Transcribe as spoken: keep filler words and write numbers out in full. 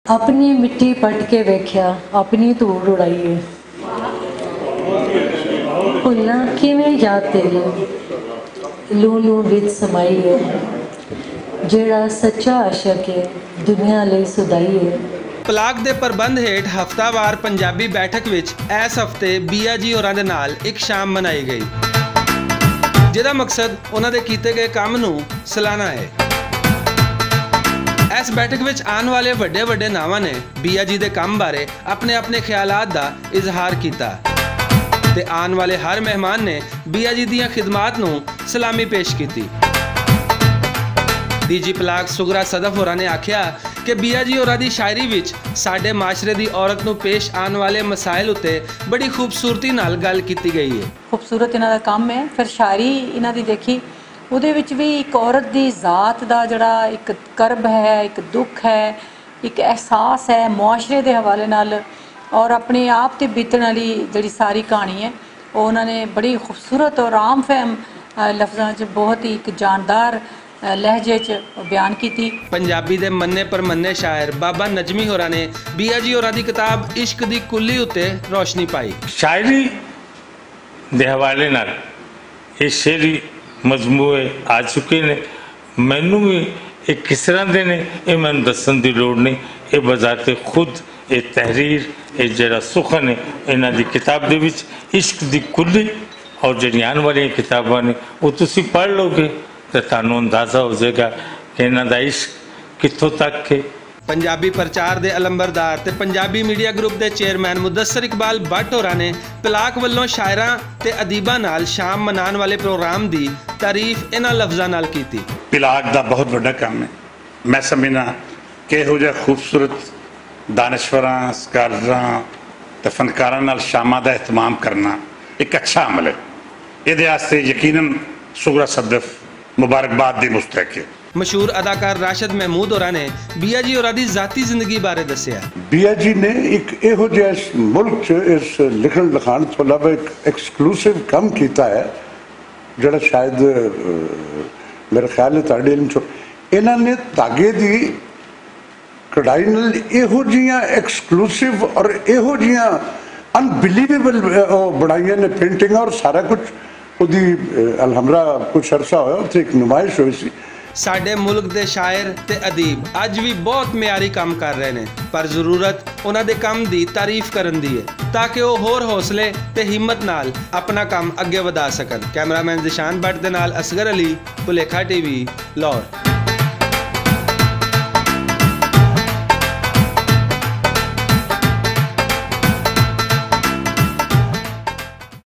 اپنی مٹی پٹ کے ویکھیا، اپنی دھوڑ اڑائی ہے۔ بھلاں کیویں یاد تیری لوں لوں وچ سمائی ہے۔ جیڑا سچا عاشق ہے، دنیا لئی سدائی ہے۔ پلاک دے پربند ہیٹھ ہفتہ وار پنجابی بیٹھک وچ ایس ہفتے بیا جی ہوراں دے نال اک شام منائی گئی، جدا مقصد انہاں دے کیتے گئے کم نوں سلانا ہے۔ ایس بیٹھک وچ آن والے وڈے وڈے ناواں نے بیا جی دے کم بارے اپنے اپنے خیالات دا اظہار کیتا، تے آن والے ہر مہمان نے بیا جی دیاں خدمات نوں سلامی پیش کیتی۔ ڈی جی پلاک سگرا صدف ہوراں نے آکھیا کہ بیا جی ہوراں دی شاعری وچ ساڈے معاشرے دی عورت نوں پیش آن والے مسائل اتے بڑی خوبصورتی نال گل کیتی گئی ہے۔ خوبصورت انہاں دا کم ہے۔ پھر شاعری انہاں دی دیکھی، اودے وچ وی اک عورت دی ذات دا جڑا اک کرب ہے، اک دکھ ہے، اک احساس ہے معاشرے دے حوالے نال اور اپنے آپ تے بیتن والی جڑی ساری کہانی ہے، او انہاں نے بڑی خوبصورت اور عام فہم، آ، لفظاں چ بہت ہی اک جاندار، آ، لہجے چ بیان کیتی۔ پنجابی دے منے پر منے شاعر بابا نجمی ہوراں نے بیا جی ہوراں دی کتاب عشق دی کلی اتے روشنی پائی۔ شاعری دے حوالے نال اے شعری مجموعے آ چکے نے۔ مینوں وی اے کس طرح دے نے، اے مینوں دسن دی لوڑ نہیں۔ اے بذات خود اے تحریر، اے جڑا سخن ہے، انہاں دی کتاب دے وچ عشق دی کلی اور جڑیاں آن والیاں کتاباں نے، او تسی پڑھ لو گے تے تانوں اندازہ ہو جائے گا کہ انہاں دا عشق کتھوں تک ہے۔ پنجابی پرچار دے علمبردار تے پنجابی میڈیا گروپ دے چیئرمین مدثر اقبال بٹ ہوراں نے پلاک ولوں شاعراں تے ادیباں نال شام منان والے پروگرام دی تعریف انہاں لفظاں نال کیتی۔ پلاک دا بہت وڈا کم ہے۔ میں سمجھنا کہ ایہو جہا خوبصورت دانشوراں، سکالراں تے فنکاراں نال شاماں دا اہتمام کرنا اک اچھا عمل ہے۔ ایہدے واسطے یقیناً سغرا صدف مبارکباد دی مستحق ہے۔ مشہور اداکار راشد محمود ہوراں نے بیا جی ہوراں دی ذاتی زندگی بارے دسیا۔ بیا جی نے ایک ایہو جہے ملک چ اس لکھن لکھان تو علاوہ ایک ایکسکلوسیو کم کیتا ہے، جڑا شاید، اہ، میرے خیال ہے تہاڈے علم چ انہاں نے دھاگے دی کڑائی نال ایہو جیاں ایکسکلوسیو اور ایہو جیاں انبیلیویبل، اہ، بنائیاں نے پینٹنگاں اور سارا کچھ۔ اودی، اہ، الحمرا کچھ عرصہ ہویا، اتھے ایک نمائش ہوئی سی۔ ساڈے ملک دے شاعر تے ادیب اج وی بہت معیاری کم کر رہے نے، پر ضرورت انہاں دے کم دی تعریف کرن دی ہے تاکہ او ہور حوصلے تے ہمت نال اپنا کم اگے ودھا سکن۔ کیمرہ مین ذیشان بٹ دے نال اصغر علی، بھلیکھا ٹی وی، لاہور۔